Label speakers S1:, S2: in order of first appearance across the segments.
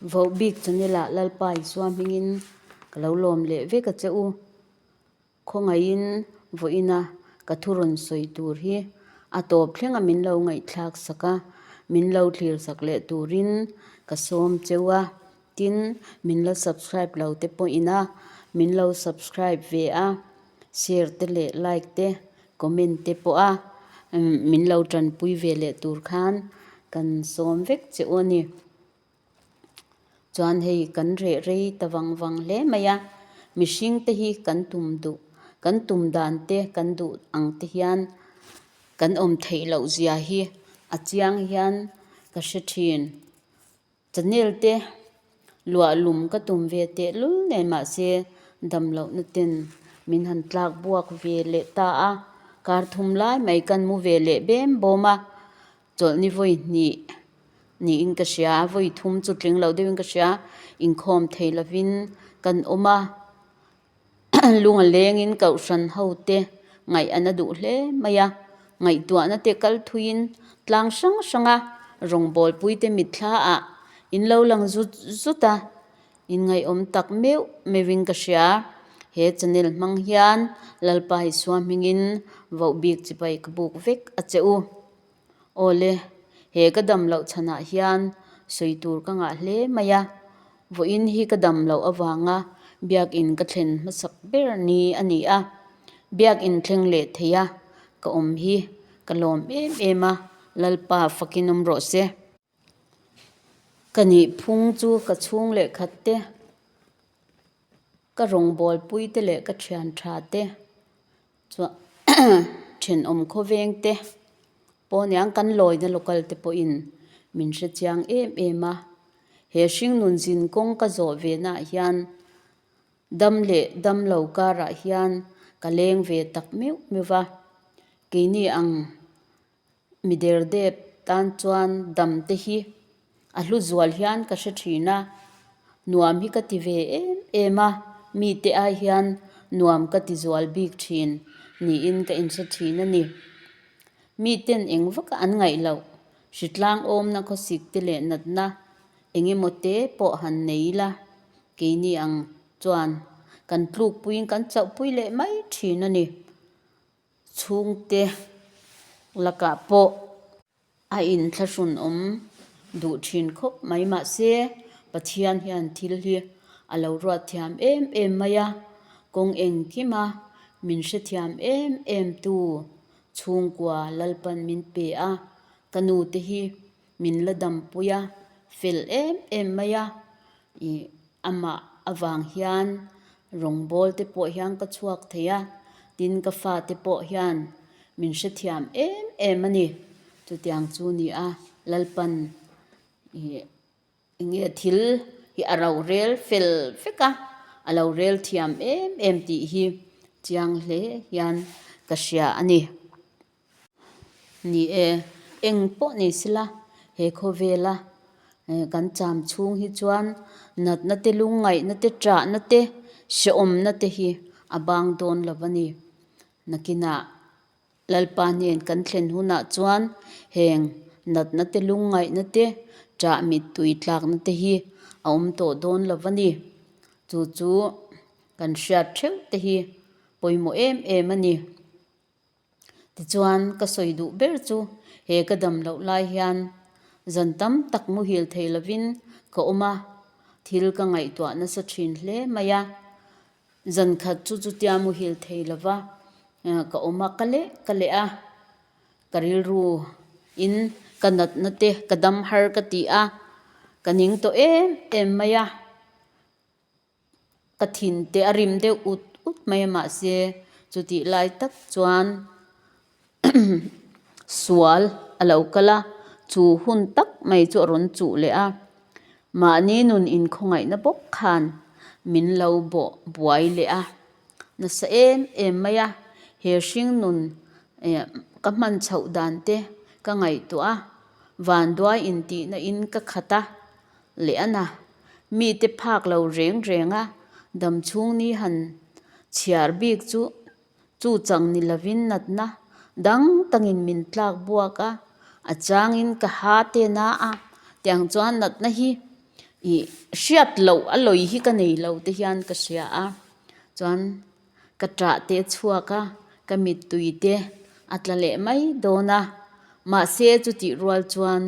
S1: Vohbik channel ah Lalpa Isua hmingin ka lo lawm leh vek a che u. Khawngaihin vawiina ka thu rawn sawi tur hi a tawp thleng a min lo ngaihthlak sak a, min lo thlir sak leh turin ka sawm cheu a, tin min la subscribe lo te pawhin a min lo subscribe ve a, share te leh like te comment te pawh a min lo tanpui ve leh tur khan kan sawm vek che u a ni. Chuan hei kan reh rei ta vang vang hle mai a, mihring te hi kan tum duh kan tum dan te kan duh ang te hian kan awm theih loh zia hi a chiang hian ka hre thin. Channel te luah lum ka tum ve tehlul nen mahse dam lohna ten min han tlak buak ve leh ta a, kar thum lai mai kan mu ve leh bem bawm a. Chawlhni vawi hnih niin ka hria, vawi thum chu tling lo deuhin ka hria, inkhawm thei lovin kan awm a, lung a lengin kohhran ho te ngaih an a duh hle mai a, ngaihtuahna te kal thuiin tlang hrang hranga rawngbawlpui te mitthla ah in lo lang zut zut a, inngaihawm tak meuh meuhin ka hria, he channel hmang hian Lalpa Isua hmingin vohbik chibai ka buk vek a che u. Awle, he ka dam loh chhanah hian sawi tur ka ngah hle mai a, vawiin hi ka dam loh avanga biakin ka thlen hmasak ber ni a ni a, biakin thleng leh thei a ka awm hi ka lawm em em a, Lalpa fakin awm rawh se. Ka nih phung chu ka chhung leh khat te, ka rawngbawlpui te leh ka thian tha te Chuan thenawm khawveng te pawh aniang kan lawina local te pawhin min hre chiang em em a, he hringnun zin kawng ka zawh ve naah hian dam leh dam lo karah hian ka leng ve tak meuh meuh va, keini ang Mi derdep tan chuan dam te hi a hlu zual hian ka hre thin a, nuam hi ka ti ve em em a, mite ai hian nuam ka ti zual bik thin niin ka inhre thin a ni. Miten eng vaka an ngaih loh, hritlang awmna khawsik te leh natna eng emaw te pawh han nei ila, keini ang chuan kan tlukpuiin kan chauhpui leh mai thin a ni. Chhungte lakah pawh a inthlahrun awm duh thin khawp mai mahse Pathian hian thil hi a lo ruat thiam em em mai a, kawng engkima min hrethiam em em tu chhungkua Lalpan min pe a, ka nu te hi min la dampui a, fel em em mai a, ih amah avang hian rawngbâwl te pawh hian ka chhuak thei a, tin ka fate pawh hian min hrethiam em em a ni. Chutiang chu ni a, Lalpan ih eng nge thil hi a ro rel fel vek a, a lo rel thiam em em tih hi chiang hle hian ka hria a ni. Ni e, eng pawh ni sela he khawvela kan cham chhung hi chuan natna te lungngaihna te ṭahna te hrehawmna te hi a bang dawn lo a ni. Nakinah Lalpa hnen kan thlen hunah chuan heng natna te lungngaihna te ṭah mittui tlakna te hi a awm tawh dawn lo a ni. Chu chu kan hriat theuh te hi pawimawh em em a ni. Tichuan, ka sawi duh ber chu he ka dam loh lai hian zan tam tak muhil thei lovin ka awm a, thil ka ngaihtuah nasa thin hle mai a. Zan khat chu chutia muhil thei lova ka awm a, ka leh ka leh a, ka rilru in ka natna te ka dam har ka ti a, ka ning tawh em em mai a. Ka thin te a rim deuh ut ut mai a mahse chutih lai tak chuan sual a lo kal a, chu hun tak mai chu a rawn chuh leh a, mahni nun inkhawngaihna bawk khan min lo bawh buai leh a, nasa em em mai a, he hring nun ka hman chhoh dan te ka ngaihtuah a, vanduai intihna in ka khat a. Leh a na, mite phak lo reng reng a, damchhung ni han chhiar bik chu chu chang ni lovin natna dang tangin min tlak buak a, a changin ka ha te na a, tiang chuan natna hi Ih hriat loh a lawi hi ka nei lo te hian ka hria a, chuan ka ṭah te a chhuak a, ka mittui te a tla leh mai dawn a, mahse chutih rual chuan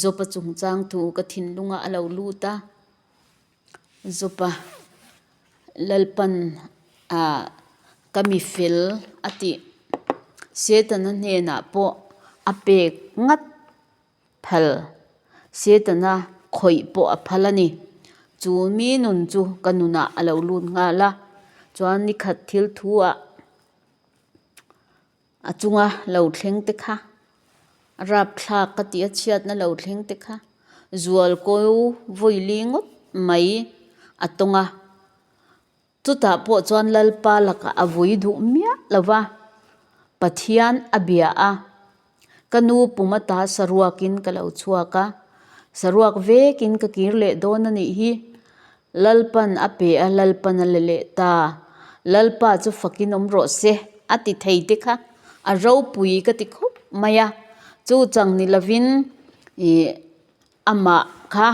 S1: Zawpa chungchang thu ka thinlungah a lo lut a, Zawpa Lalpan ah ka mi fel a tih Setana hnenah pawh a pek ngat. Phal. Setana khawih pawh a phal a ni. Chu mi nun chu ka nunah a lo lut nghal a, chuan nikhat thil thu ah a chunga lo thleng te kha a rapthlak ka tih a chhiatna lo thleng te kha zual ko vawili ngawt mai a tawng a. Chutah pawh chuan Lalpa lakah a vui duh miah lo va, Pathian a bia a. Ka nu pum ata saruakin ka lo chhuak a, saruak vekin ka kir leh dawn a nih hi. Lalpan a pe a, Lalpan a la leh ta. Lalpa chu fakin awm rawh se, a ti thei te kha a ropui ka ti khawp mai a. Chu chang ni lovin ih. Amah kha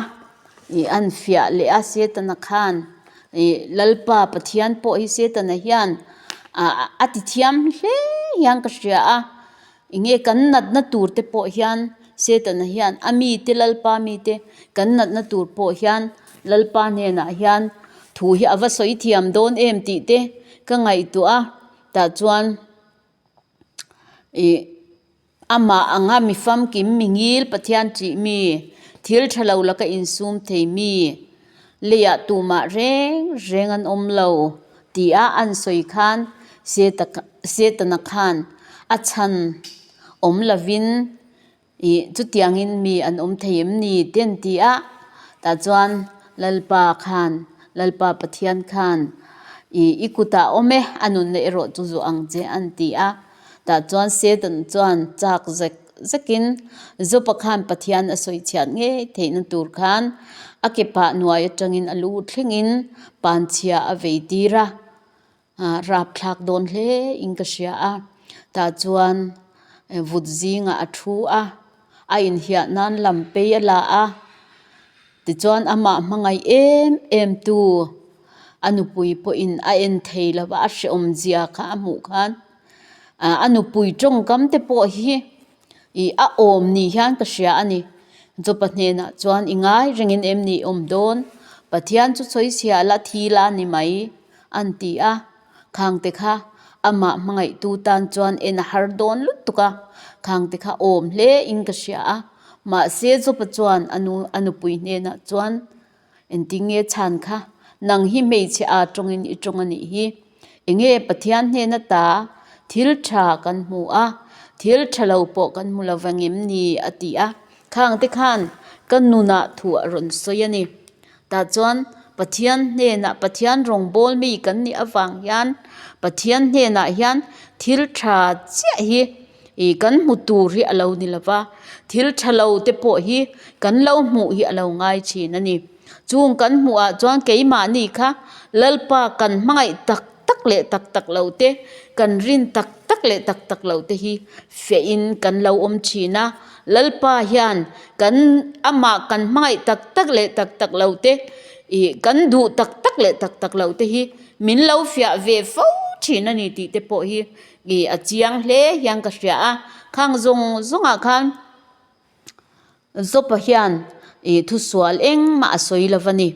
S1: ih an fiah leh a Setana khan ih Lalpa Pathian pawh hi Setana hian ah a ti thiam hle hian ka hria a, enge kan natna tur te pawh hian Setana hian a mite Lalpa mite kan natna tur pawh hian Lalpa hnenah hian thu hi a va sawi thiam dawn em tih te ka ngaihtuah a tah chuan ih. Amah anga mi famkim mi ngil Pathian ṭih mi, thil ṭha lo laka insum thei mi, leiah tumah reng reng an awm lo tia an sawi khan Setana khan a chhan awm lovin Ih, chutiangin mi an awm thei em ni? te an ti a. Tah chuan Lalpa khan, Lalpa Pathian khan, Ih, i kutah awm e, a nunna erawh chu zuah ang che, an ti a. Tah chuan Satan chuan chak zek zekin Jopa khan Pathian a sawi chhiat ngei theihna tur khan a ke pah nuai atangin a lu thlengin panchhia a vei tir a. Rapthlak dawn hle in ka hria a, tah chuan vut zingah a thu a, a inhiah nan lam pei a la a, tichuan amah hmangaih em em tu a nupui pawhin a en thei lo va, a hrehawm zia kha a hmuh khan a nupui tawngkam te pawh hi Ih a awm ni hian ka hria a ni. Jopa hnenah chuan i ngai rengin em ni awm dawn? Pathian chu sawi chhia la thi la ni mai, an ti a. Khangte kha amah hmangaihtu tan chuan en a har dawn lutuk a, khangte kha awm hle in ka hria a. Mahse Jopa chuan a nu a nupui hnenah chuan Engtinge chhan kha? Nang hi hmeichhe a tawngin i tawng a nih hi. Enge Pathian hnena ta thil tha kan hmu a, thil tha lo pawh kan hmu lo vang em ni? a ti a. Khangte khan ka nunah thu a rawn sawi a ni. Tah chuan Pathian hnenah Pathian rawngbâwl mi kan nih avang hian Pathian hnenah hian thil tha chiah hi Ih kan hmu tur hi a lo ni lo va, thil tha lo te pawh hi kan lo hmuh hi a lo ngai thin a ni. Chung kan hmuh ah chuan keimahni kha Lalpa kan hmangaih tak tak leh tak tak lo te, kan rin tak tak leh tak tak lo te hi fiah in kan lo awm thin a. Lalpa hian kan amah kan hmangaih tak tak leh tak tak lo te, ih kan duh tak tak leh tak tak lo te hi min lo fiah ve fo thin a ni tih te pawh hi Ih a chiang hle hian ka hria a, khang zawng zawngah khan Zopa hian ih thusual engmah a sawi lo va ni.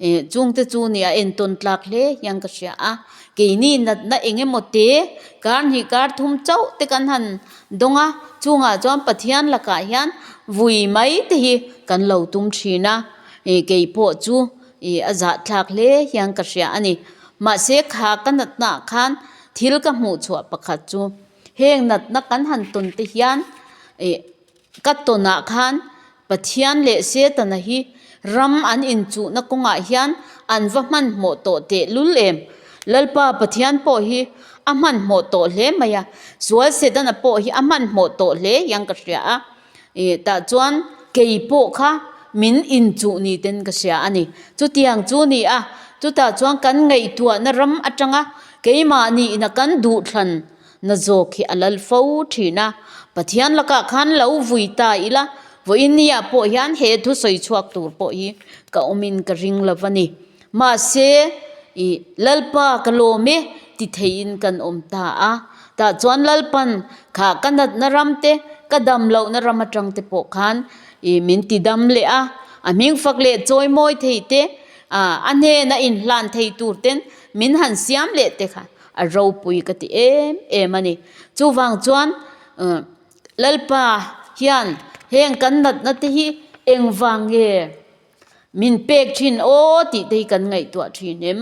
S1: Ih chungte chu nih a entawn tlak hle hian ka hria a, keini natna eng emaw te kar hnih kar thum chauh te kan han dawng a, chungah chuan Pathian lakah hian vui mai te hi kan lo tum thin a, ih keipawh chu ih a zahthlak hle hian ka hria a ni. Mahse kha ka natnaah khan Thil ka hmuh chhuah pakhat chu heng natna kan han tawn te hian ih ka tawnah khan Pathian leh Setana hi ram an inchuhna kawngah hian an va hmanhmawh tawh tehlul em. Lalpa Pathian pawh hi a hmanhmawh tawh hle mai a, sual Setana pawh hi a hmanhmawh tawh hle hian ka hria a. Ih tah chuan kei pawh kha min inchuh ni ten ka hria a ni. Chutiang chu ni a, chutah chuan kan ngaihtuahna ram atanga keimahni ina kan duhthlan na zawk hi a lal fo thin a. Pathian lakah khan lo vui ta ila, Vawiin nia pawh hian he thu sawi chhuak tur pawh hi ka awmin ka ring lo va ni. Mahse, ih Lalpa ka lawm e ti theiin kan awm ta a. Tah chuan Lalpan kha ka natna ram te, ka dam lohna ram atang te pawh khan ih min ti dam leh a. A hming fak leh chawi mawi thei te, a hnena inhlan thei tur ten min han siam leh te kha a ropui ka ti em em a ni. Chuvang chuan Lalpa hian heng kan natna te hi engvang nge min pek thin aw tih te hi kan ngaihtuah thin em?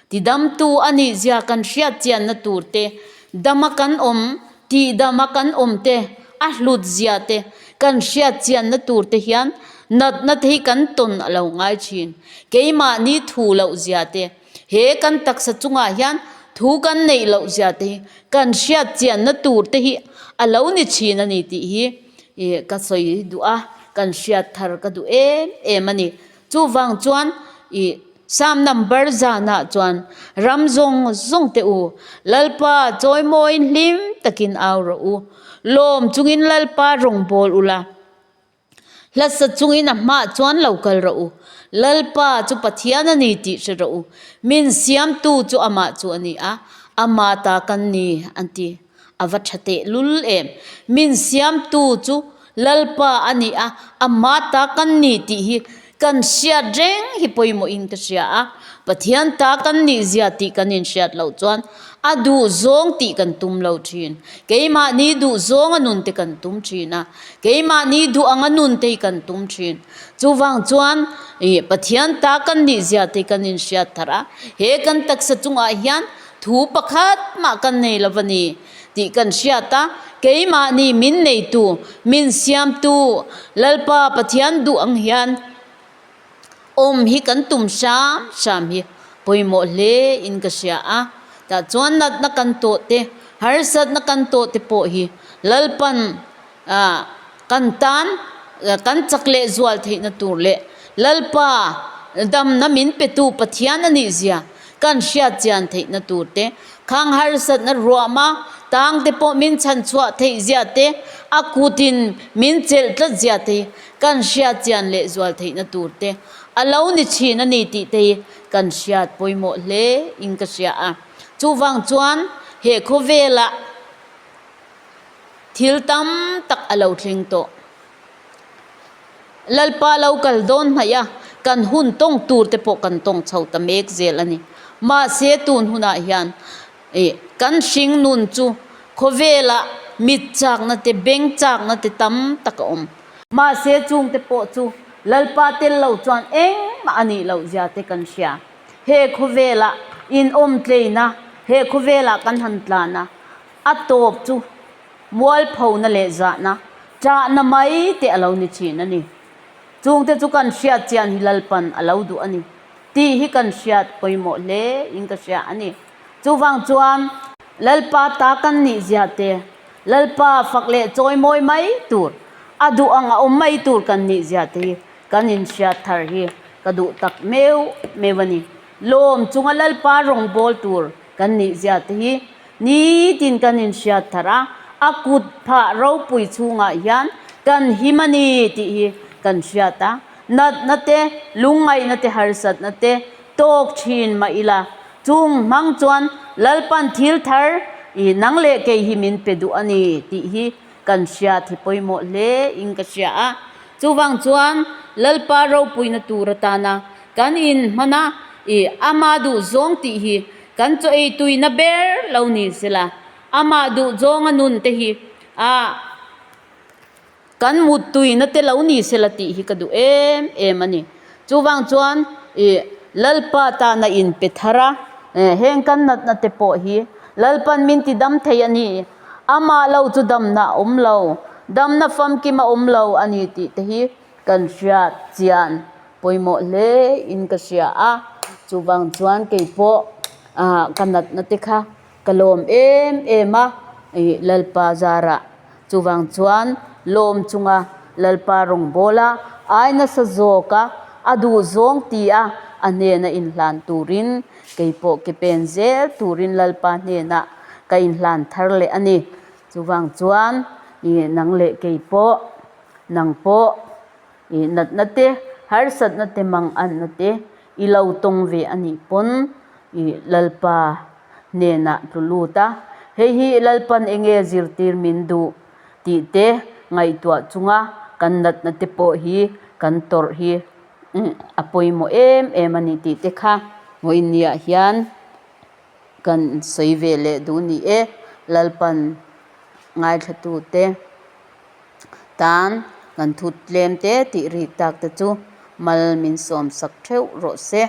S1: Tidamtu a nih zia kan hriat chianna tur te, dama kan awm, tihdama kan awm te, a hlut zia te kan hriat chianna tur te hian natna te hi kan tawn a lo ngai thin. Keimahni thu loh zia te. He kan taksa chungah hian thu kan neih loh zia te hi kan hriat chianna tur te hi a lo ni thin a ni tih hi ih ka sawi duh a, kan hriat thar ka duh em em a ni. Chuvang chuan ih Psalm number zanah chuan ram zawng zawng te u, Lalpa chawimawiin hlim takin au rawh u, lawm chungin Lalpa rawngbâwl ula, Hlasa chungin a hmaah chuan lo kal rawh u. Lalpa chu Pathian a ni tih hre rawh u. Min siamtu chu amah chu a ni a, ama ta kan ni, an ti. A va tha tehlul em! Min siamtu chu Lalpa a ni a, ama ta kan ni tih hi kan hriat reng hi pawimawhin ka hria a. Pathian ta kan nih zia tih kan inhriat loh chuan a duhzawng tih kan tum lo thin. Keimahni duhzawng a nun te kan tum thin a, keimahni duh anga nun te hi kan tum thin. Chuvang chuan ih Pathian ta kan nih zia te kan inhriat thar a, he kan taksa chungah hian thu pakhat mah kan nei lo va ni tih kan hriat a, keimahni min neitu, min siamtu Lalpa Pathian duh ang hian, Awm hi kan tum hram hram hi pawimawh hle in ka hria a, tah chuan natna kan tawh te, harsatna kan tawh te pawh hi Lalpan ah kan tan kan chak leh zual theihna tur leh Lalpa damna min petu Pathian a nih zia kan hriat chian theihna tur te, khang harsatna ruahma tang te pawh min chhan chhuah theih zia te, a kutin min chelh tlat zia te hi Kan hriat chian leh zual theihna tur te a lo ni thin a ni tih te hi kan hriat pawimawh hle in ka hria a. Chuvang chuan he khawvelah thil tam tak a lo thleng tawh. Lalpa lo kal dawn hnaih a, kan hun tawng tur te pawh kan tawng chho ta mek zel a ni. Mahse tun hunah hian Ih, kan hring nun chu khawvelah mit chakna te, beng chakna te tam tak a awm. Mahse chungte pawh chu Lalpa tel lo chuan engmah a nih loh zia te kan hria. He khawvelah inawm tleina, he khawvelah kan han tlan a, a tawp chu mualphona leh zahna, ṭahna mai te a lo ni ṭhin a ni. Chungte chu kan hriat chian hi Lalpan a lo duh a ni tih hi kan hriat pawimawh hle in ka hria a ni. Chuvang chuan Lalpa ta kan nih zia te, Lalpa fak leh chawi mawi mai tur, a duh ang a awm mai tur kan nih zia te hi kan inhriat thar hi ka duh tak meuh meuh a ni. Lawm chunga Lalpa rawngbâwl tur kan nih zia te hi nitin kan inhriat thar a, a kut phah ropui chhungah hian kan him a ni tih hi kan hriat a, natna te, lungngaihna te, harsatna te tawk thin mah ila Chung hmang chuan Lalpan thil thar i nang leh kei hi min pe duh a ni tih hi kan hriat hi pawimawh hle in ka hria a. Chuvang chuan Lalpa ropuina tur atana kan inhman a, i ama duh zawng tih hi kan chaw ei tuina ber lo ni sela, amah duh zawnga nun te hi a. Kan muttuina te lo ni sela tih hi ka duh em em a ni. Chuvang chuan ih Lalpa tana inpe thar a, heng kan natna te pawh hi Lalpan min ti dam thei a ni. Amah lo chu damna a awm lo, damna famkim a awm lo a ni tih te hi kan hriat chian pawimawh hle in ka hria a. Chuvang chuan keipawh ka natna te kha Ka lawm em em a, ih Lalpa zarah. Chuvang chuan lawm chunga Lalpa rawngbawla ai nasa zawka a duh zawng ti a a hnena inhlan turin kei pawh ke pen zel turin Lalpa hnenah ka inhlan thar leh a ni. Chuvang chuan ih nang leh kei pawh nang pawh. Ih natna te, harsatna te, manganna te i lo tawng ve a nih pawn ih Lalpa hnenah tlu lut a, hei hi Lalpan enge zirtir min duh tih te ngaihtuah chunga kan natna te pawh hi kan tawrh hi a pawimawh em em a ni tih te kha vawiinniah hian kan sawi ve leh duh ni e, Lalpan ngaithlatute tan kan thut tlem te tih rik tak te chu mal min sawmsak theuh rawh se.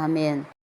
S1: Amen.